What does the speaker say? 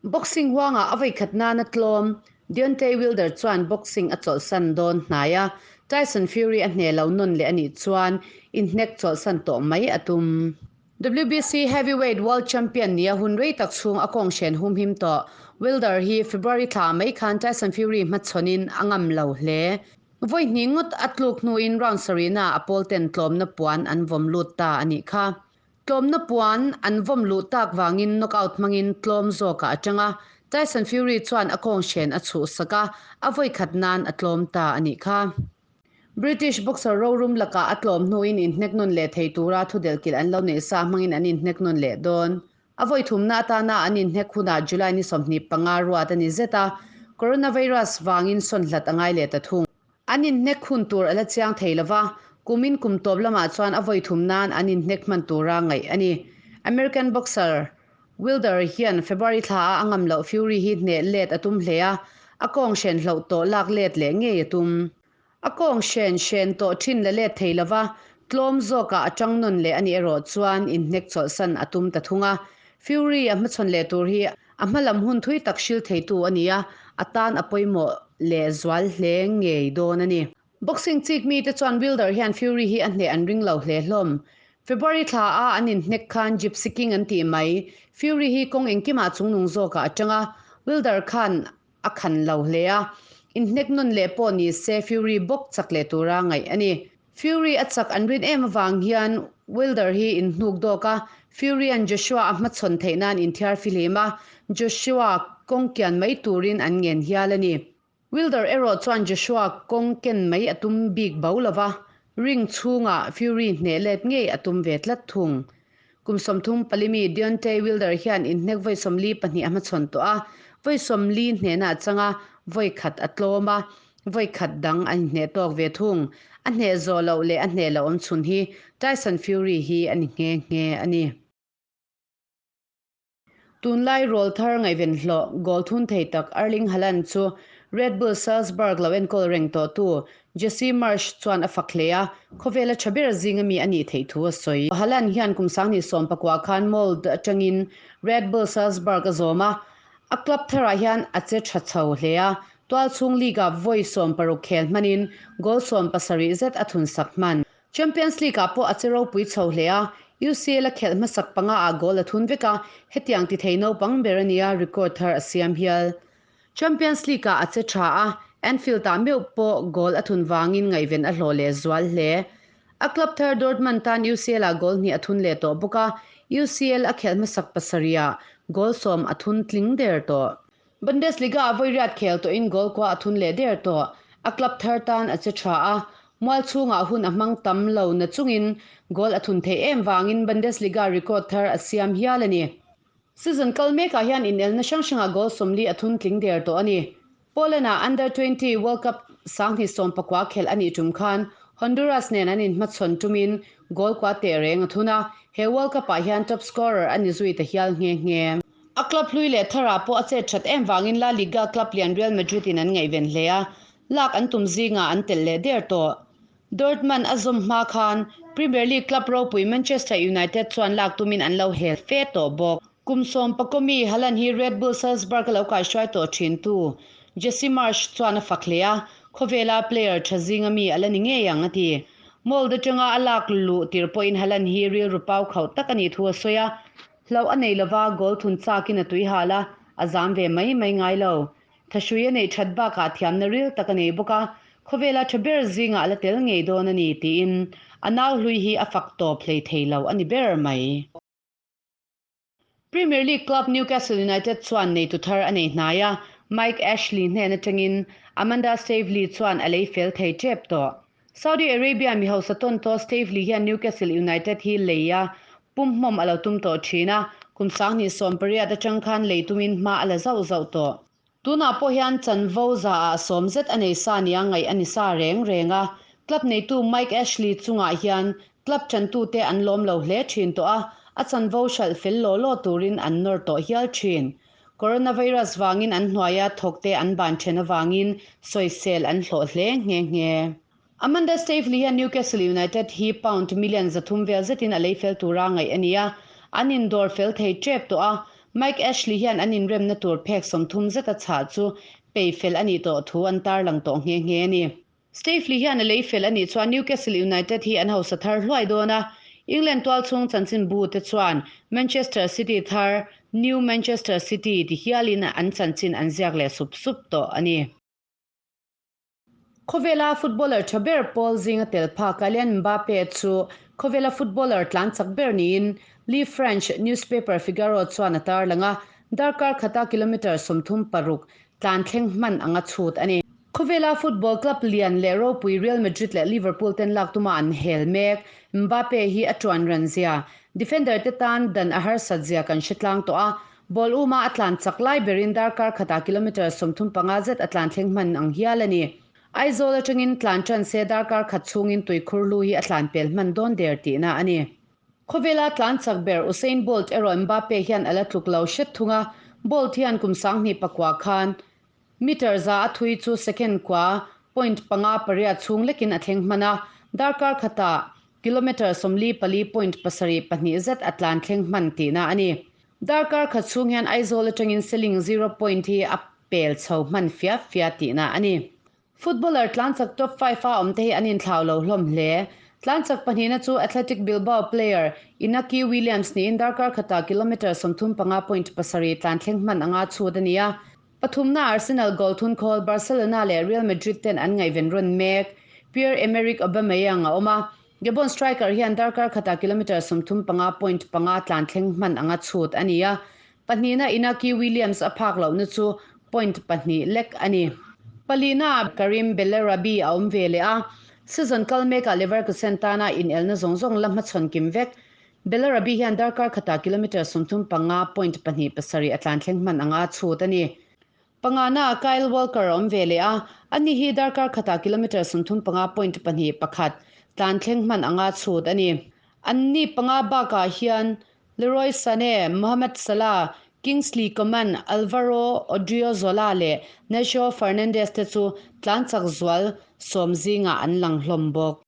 Boxing huangah a vawikhat nana tlawm, Deontay Wilder chuan boxing a chawlhsan dawn hnai a, Tyson Fury a hneh lo nawn leh a nih chuan inhnek chawlhsan tawh mai a tum. WBC Heavyweight World Champion nia hun rei tak chhung a kawng hren humhim tawh Wilder hi February thla mai khan Tyson Fury hmachhawnin a ngam lo hle. Vawi hnih ngawt a tluk hnuin round sarihna a pawl ten tlawmna puan an vawm lut ta a nih kha. Tlawmna puan an vawm luh tak vangin knockout hmangin tlawm zawkah a tang a, Tyson Fury chuan a kawng hren a chhuhsak a, a vawi khat nan a tlawm ta a nih kha. British boxer rorum lakah a tlawm hnuin inhnek nawn leh thei tura thu delhkilh an lo neih sa hmangin an inhnek nawn leh dawn. A vawi thumna atana an inhnek hunah July ni 25 ruat a ni zet a, coronavirus vangin sawn hlat a ngai leh ta thung. An inhnek hun tur a la chiang thei lo va, kumin kum tawp lamah chuan a vawi thum nan an inhnek hman tura ngaih a ni. American boxer Wilder hian February thla a a ngam loh Fury hi hneh let a tum hle a, a kawng hren hloh tawh lak let leh ngei a tum. A kawng hren hren tawh thin la let thei lo va, tlawm zawkah a tang nawn leh a nih erawh chuan inhnek chawlhsan a tum ta thung a. Fury a hmachhawn leh tur hi A hmalam hun thui tak hril theitu a ni a, a tan a pawimawh leh zual hle ngei dawn a ni. Boxing chik mite chuan Wilder hian Fury hi a hneh an ring lo hle hlawm. February thla a an inhnek khan Gypsy King an tih mai, Fury hi kawng engkimah chungnung zawkah a tang a, Wilder khan a khan lo hle a, inhnek nawn leh pawh ni se Fury bawk chak leh tura ngaih a ni. Fury a chak an rin em avang hian Wilder hi inhnuk dawk a, Fury-a'n Joshua a hmachhawn theih nan inthiar fihlim a, Joshua kawng kian mai turin an ngen hial a ni. Wilder erawh chuan Joshua kawng ken mai a tum bik bo lo va, ring chhungah Fury hneh let ngei a tum ve tlat thung. Kum 34 mi Deontay Wilder hian inhnek vawi 42 a hmachhawn tawh a, vawi 40 hnehna a chang a, vawi khat a tlawm a, vawi khat dang a inhneh tawk ve thung. A hneh zawh loh leh a hneh loh awm chhun hi Tyson Fury hi a ni nghe nghe a ni. Tunlai rawl thar ngaihven hlawh goal thun thei tak Erling Haaland chu Red Bull Salzburg lo enkawl reng tawhtu Jesse Marsch chuan a fak hle a, khawvela tha ber zinga mi a nih theih thu a sawi. Haaland hian kum 2019 khan Molde atangin Red Bull Salzburg a zawm a, a club tharah hian a che tha chho hle a, tualchhung league-ah vawi 16 khel hmanin goal 17 zet a thunsak hman. Champions League-ah pawh a che ropui chho hle a, UCL a khelh hmasak panga ah goal a thun vek a, hetiang ti thei naupang ber a nia record thar a siam hial. Champions League-ah a che tha a, Anfield-ah meuh pawh goal a thun vangin ngaihven a hlawh leh zual hle. A club thar Dortmund tan UCL-ah goal hnih a thun leh tawh bawk a, UCL a khelh hmasak pasarihah goal 10 a thun tling der tawh. Bundesliga-ah vawi riat khel tawhin goal kua a thun leh der tawh. A club thar tan a che tha a, mual chhungah hun a hmang tam lo na chungin goal a thun theih em vangin Bundesliga record thar a siam hial a ni. Season kal mekah hian inelna hrang hrangah goal 40 a thun tling der tawh a ni. Poland-ah Under 20 World Cup 2019 khelh a nih tum khan Honduras nen an inhmachhawn tumin goal kua teh reng a thun a, he World Cup-ah hian top scorer a ni zui ta hial nghe nghe. A club hlui leh tharah pawh a chet that em vangin La Liga club lian Real Madrid in an ngaihven hle a, lak an tum zingah an telh leh der tawh. Dortmund a zawm hma khan Premier League club ropui Manchester United chuan lak tumin an lo hel fe tawh bawk. Kum 14 mi Haaland hi Red Bull Salzburg a lo kaihruai tawh thintu Jesse Marsch chuan a fak hle a, khawvela player tha zinga mi a la ni ngei ang a ti. Molde atanga a lak luh tir pawhin Haaland hi rilru pau khauh tak a nih thu a sawi a, Hlauh a nei lova, goal thun chakin a tui hal a, a zam ve mai mai ngai lo. Thahrui a neih that bakah thiamna ril tak a nei bawk a, khawvela tha ber zingah a la tel ngei dawn a ni tiin a nau hlui hi a fak tawp hlei thei lo a ni ber mai. Premier League club Newcastle United chuan neitu thar a nei hnai a, Mike Ashley hnen atangin Amanda Staveley chuan a lei fel thei tep tawh. Saudi Arabia mi hausa tawn tawh Staveley hian Newcastle United hi lei a pumhmawm a lo tum tawh thin a, kum 2018 atang khan lei tumin hma a la zauh zauh tawh. Tunah pawh hian chanvo zaah 10 zet a nei sa nia ngaih a ni sa reng reng a, club neitu Mike Ashley chungah hian club tantute an lawm lo hle thin tawh a, a chanvo hralh fel law law turin an nawr tawh hial thin. Coronavirus vangin an hnuaia thawkte an ban then avangin sawisel an hlawh hle nghe nghe. Amanda Staveley hian Newcastle United hi pound million 300 vel zetin a lei fel tura ngaih a ni a, an indawr fel thei tep tawh a. Mike Ashley hian an inremna tur phek 30 zet a chhah chu pei fel a nih tawh thu an tarlang tawh nghe nghe a ni. Staveley hian a lei fel a nih chuan Newcastle United hi an hausa thar hluai dawn a, England tualchhung chanchinbu te chuan Manchester City thar New Manchester City ti hialin an chanchin an ziak leh sup sup tawh a ni. Khawvela footballer tha ber pawl zinga tel pha Kylian Mbappe chu khawvela footballer tlan chak ber niin Le French newspaper Figaro chuan a tarlang a, darkar khata kilometre 36 tlan thleng hman anga chhut a ni. Khawvela football club lian leh ropui Real Madrid leh Liverpool ten lak tuma an hel mek. Mbappe hi a tuan ran zia, defender te tan dan a harsat zia kan hre tlang tawh a, ball uma a tlan chak lai berin darkar khatah kilometre 35 zet a tlan thleng hman ang hial a ni. Aizawl atangin tlan tan se darkar khat chhungin tuikhur hlu hi a tlan pel hman dawn der tihna a ni. Khawvela tlan chak ber Usain Bolt erawh Mbappe hian a la tluk lo hret thung a, Bolt hian kum 2009 khan meter za a thui chu second kwa point panga pariat chhung lekin a thleng hman a, darkar khatah kilometre 44.72 zet a tlan thleng hman tihna a ni. Darkar khat chhung hian Aizawl atangin Seling 0 point hi a pel chho hman fia fia tihna a ni. Footballer tlan chak top 5 a awm te hi an inthlau lo hlawm hle. Tlan chak pahnihna chu Athletic Bilbao player Inaki Williams niin darkar khatah kilometre 35.7 tlan thleng hman anga chhut a ni a. Pathumna Arsenal goal thun khawl Barcelona leh Real Madrid ten an ngaihven rawn mek. Pierre-Emerick Aubameyang a awm a. Gabon striker hian darkar khatah kilometre 35.5 tlan thleng hman anga chhut a ni a. Pahnihna Inaki Williams a phak lohna chu point pahnih lek a ni. Palina Karim Bellarabi a awm ve leh a. Season kal mekah Leverkusen tana inelna zawng zawng la hmachhawn kim vek. Bellarabi hian darkar khatah kilometre 35.27 a tlan thleng hman anga chhut a ni. Pangana Kyle Walker a awm ve leh a. Ani hi darkar khatah kilometre 35.21 tlan thleng hman anga chhut a ni. Anni panga bakah hian Leroy Sané, Mohamed Salah, Kingsley Coman, Alvaro Odriozola leh Nacho Fernandez te chu tlan chak zual sawm zingah an lang hlawm bawk.